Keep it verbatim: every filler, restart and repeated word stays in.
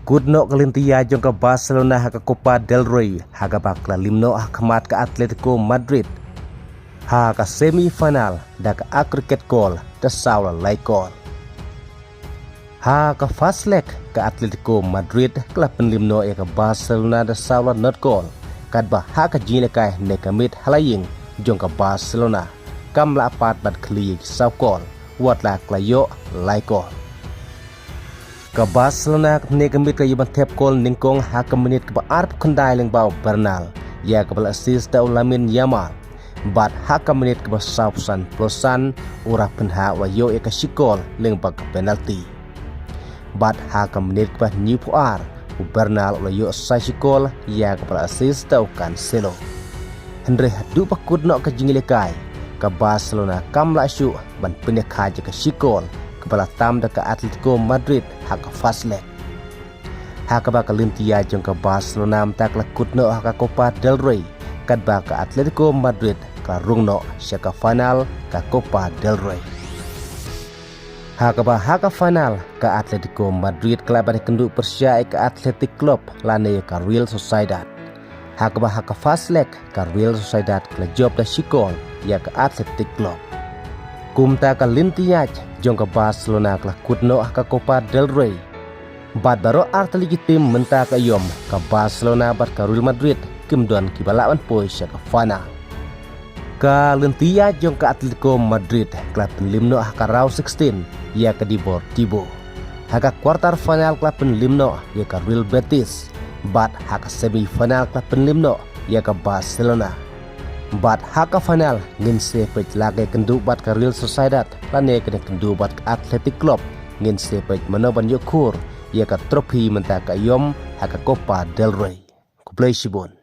kut noh ka lynti ïaid jong ka Barcelona ha ka Copa del Rey, ha kaba ka la liem noh ha khmat ka Atletico Madrid ha ka semi final da ka aggregate goal da saw la lai goal. Ha ka first leg, ka Atletico Madrid ka la pynliem noh ïa ka Barcelona da saw la nod goal, katba ha ka jingïalehkai ne ka miet ha la ïing jong ka Barcelona kam lah pat ban khlieh ïa ki saw goal, wat la ka la ïoh lai goal. Ka Barcelona ne ka miet ka la ïoh ban thep goal nyngkong ha ka minit kaba arphew khyndai lyngba u Bernal, ïa kaba la assist da u Lamine Yamal. Bad ha ka minit kaba sawphew san plus san, u Raphinha u la ïoh ïa ka shi goal lyngba ka penalty. Bad ha ka minit kaba hynñiewphew ar, u Bernal u la ïoh sa shi goal, ïa kaba la assist da u Cancelo. Hynrei haduh ba kut noh ka jingïalehkai, ka Barcelona kam lah shuh ban pynïakha ïa ka shi goal kaba la tam da ka Atletico Madrid ha ka first leg. Ha kaba ka lynti ïaid jong ka Barcelona mynta ka la kut noh ha ka Copa del Rey, katba ka Atletico Madrid ka la rung noh sha ka final ka Copa del Rey. Ha kaba ha ka final, ka Atletico Madrid ka lah ban ïakynduh pyrshah ïa ka Athletic Club lane ïa ka Real Sociedad. Ha kaba ha ka first leg, ka Real Sociedad ka la jop da shi goal ïa ka Athletic Club. Kumta ka lynti ïaid jong ka Barcelona ka la kut noh ha ka Copa del Rey. Bad baroh ar tylli ki team mynta ka aïom, ka Barcelona bad ka Real Madrid, kim don kiba lah ban poi sha ka final. Ka lynti ïaid jong ka Atletico Madrid ka la pynliem noh ha ka round sixteen ïa ka Deportivo. Ha ka quarter final ka la pynliem noh ïa ka Real Betis. Bad ha ka semi final ka la pynliem noh ïa ka Barcelona. Bad ha ka final ngin sa peit la ka ïakynduh bad ka Real Sociedad lane ka ïakynduh bad ka Athletic Club, ngin sa peit mano ban ïoh khur ïa ka trophy mynta ka aïom ha ka Copa del Rey. Khublei shibun.